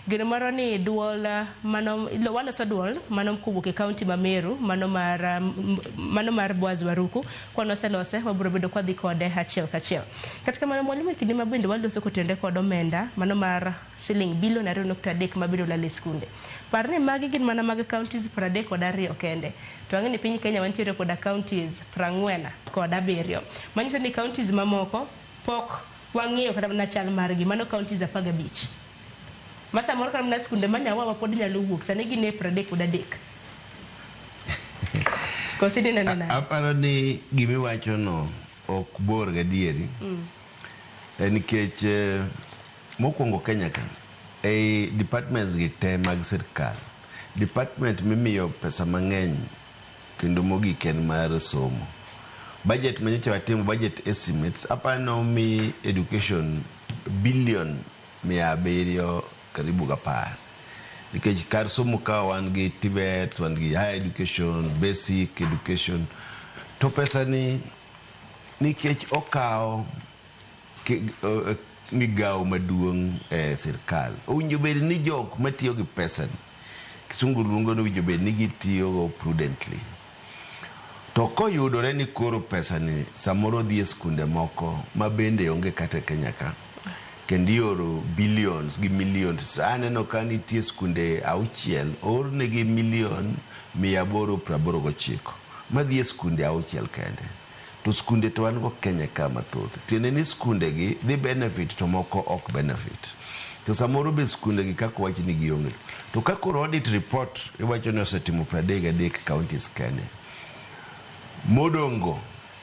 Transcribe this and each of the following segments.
Geno marwa ni duol mano waloso duol mano kowuok e kaunti ma Meru mano mar Boaz Waruku kwan waselose wabiro bedo kwadhi kode achiel kachiel. Kata kamano mwalimu, e kinde ma bende waloso kotenore kod omenda mano mar siling bilion 2.3 mabiro lal e skunde. Par ni magi gin mana mag counties 32 kende. To ang'e ni piny Kenya wantiere koda counties 47. Manyiso ni counties mamoko pok wang'iyo kata mana chal margi. Mano counties 15. Ma samoro kata mana skunde ma Nyawawa pod nyalo wuok. Sani gin e 33. Koso ineno nade? Aparo ni gimiwachono ok bor gadieri. Nikech mokwongo Kenya ka ei departments gi te mag sirkal, department mimiyo pesa mang'eny kendo mogik en mar somo. Budget manyocha watimo, budget estimates, aparo nomi education billion 700 karibu gapar. Nikech kar somo ka wan gi TVET, wan gi higher education, basic education. To pesa ni nikech okawo migawo maduong' e sirkal, owinjo bed ni jok matiyo gi pesa ni, kisungu luongo ni owinjo bed ni gitiyo go prudently. To koyudore ni koro pesa ni samoro dhi e skunde moko ma bende onge kata e Kenya ka, kendo ioro billions gi millions. Aneno ka nitie skunde auchiel oornegi milion 889 madhi e skunde auchiel kende. To skunde to wan go Kenya ka mathoth. Tiende ni skunde gi dhi benefit to moko ok benefit. To samoro be skunde gi kaka wach ni gionge. To ka koro audit report iwacho ni osetimo 33 counties kende. Modong'go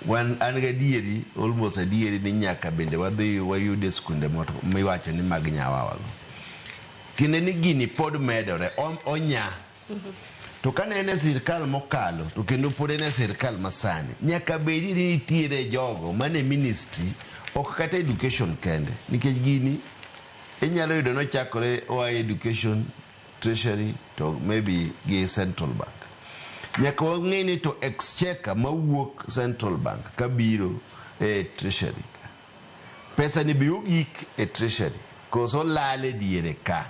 wan an gadieri, almost adieri ni nyaka bende wadhi wayude skunde miwacho ni mag Nyawawa go. Tiende ni gini pod medore, onya. To kane en e sirkal mokalo to kendo pod en e sirkal masani, nyaka bedi ni nitiere jogo mane ministry, ok kata education kende, nikech gini inyalo yudo nochakore oa education, treasury to maybe gi central bank. Nyaka wang'e ni to exchequer mawuok central bank kabiro e treasury, pesa ni be ogik e treasury koso lal e diere ka?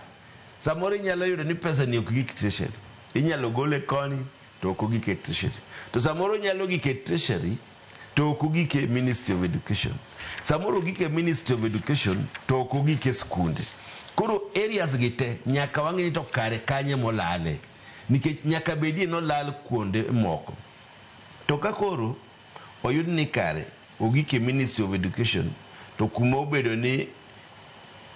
Samoro inyalo yudo ni pesa ni ok gik treasury, inyalo gole koni to ok ogik e treasury, to samoro nyalo gik e treasury to ok ogik e Ministry of Education, samoro ogik e Ministry of Education to ok ogik e skunde. Koro areas gi te nyaka wang'e ni to kare kanye molale, nikech nyaka bedie nolal kuonde moko. To ka koro oyud ni kare ogik e Ministry of Education to kuma obedo ni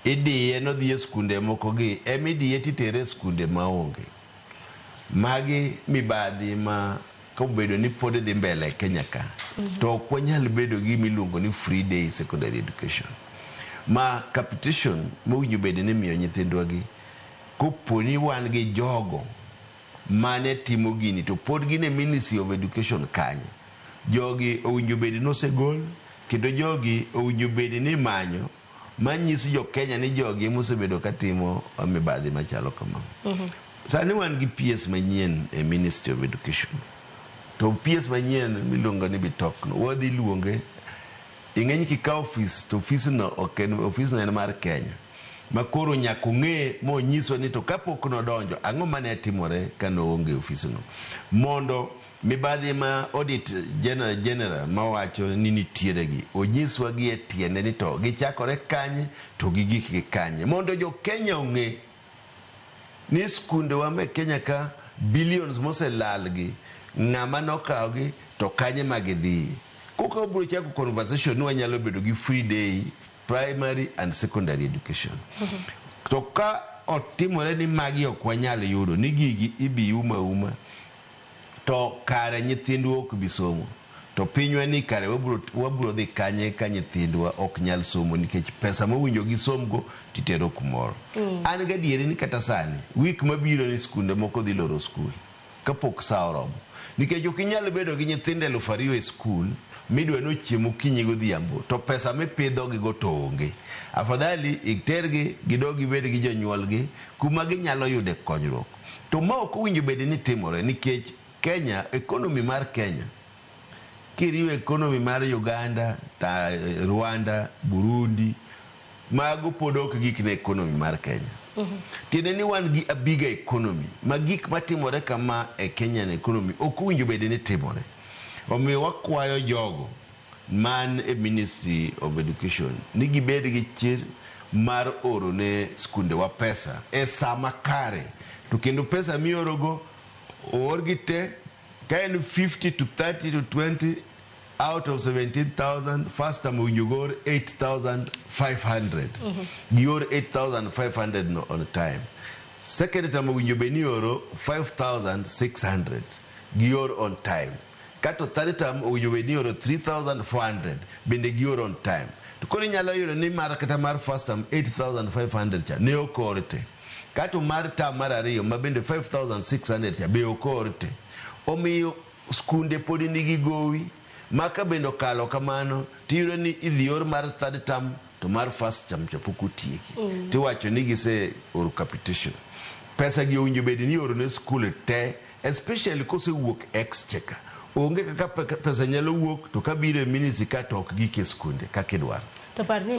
idiye nodhi e skunde moko gi emidiye titere e skunde maonge, magi mibadhi ma kobedo ni pod dhi mbele e Kenya ka, to ok wanyal bedo gi gimiluongo ni free day secondary education ma capitation mowinjo bed ni imiyo nyithindwa gi. Kopo ni wan gi jogo mane timo gini to pod gin e Ministry of Education kanyo, jogi owinjo bed ni osegol, kendo jogi owinjo bed ni imanyo manyis jo Kenya ni jogi ema osebedo katimo mibadhi machalo kama. Sani wan gi PS manyien e Ministry of Education, to PS manyien miluongo ni Bitok no, wadhi luonge ing'eny kikawo ofis to ofisno ok en ofisno, en mar Kenya ma koro nyaka ong'e monyiswa ni to kapok nodonjo ang'o mane timore ka noonge ofisno, mondo mibadhi ma audit general mawacho ni nitiere gi onyiswa gi e tiende ni to gichakore kanye to gigik gi kanye, mondo jo Kenya ong'e ni skundewa me Kenya ka billions moselal gi ng'ama nokawogi to kanye ma gidhiye. Koka wabiro chako conversation ni wanyalo bedo gi free day primary and secondary education, to ka otimore ni magi ok wanyal yudo ni gigi ibi uma uma, to kare nyithindwa ok bi somo, to pinywa ni kare wabiro dhi kanye ka nyithindwa ok nyal somo nikech pesa mowinjo gisomgo titero kumoro? An gadieri ni kata sani wik mabiro ni skunde moko dhi loro skul kapok sa oromo, nikech ok inyal bedo gi nyithindo 2000 e skul midwa ni ochiem okinyi godhiambo to pesa mipidhogigo to onge. Afadhali itergi gidog gibed gi jonyuolgi kuma ginyalo yude konyruok. To ma ok owinjo bed ni timore, nikech Kenya, economy mar Kenya kiriwo economy mar Uganda ta Rwanda, Burundi, mago pod ok gik ne economy mar Kenya. Tiende ni wan gi a bigger economy ma gik matimore kama e Kenyan economy ok owinjo bed ni timore. Omiyo wakwayo jogo man e Ministry of Education ni gibed gi chir mar oro ne skundewa pesa e sa makare. To kendo pesa miorogo oorgi te ka en 50 to 30 to 20 out of 17,000, first term owinjo gor 8,500. Gior 8,500 no on time. Second term owinjo bed ni oro 5,600. Gior on time. Kato third term owinjo bed ni oro 3,400. Bende gior on time. To koro inyalo yudo ni mar kata mar first term 8,500 cha ne ok oor te. Kato mar term mar ariyo ma bende 5,600 cha be ok oor te. Omiyo skunde pod nigi gowi ma ka bende okalo kamano tiyudo ni idhi or mar third term to mar first term cha pok otieki. Tiwacho ni gise oro capitation. Pesa gi owinjo bed ni ioro ne skul te, especially kosewuok exchequer. Onge kaka pesa nyalo wuok to kabiro e ministry ka to ok gik e skunde kaka idwaro. To par ni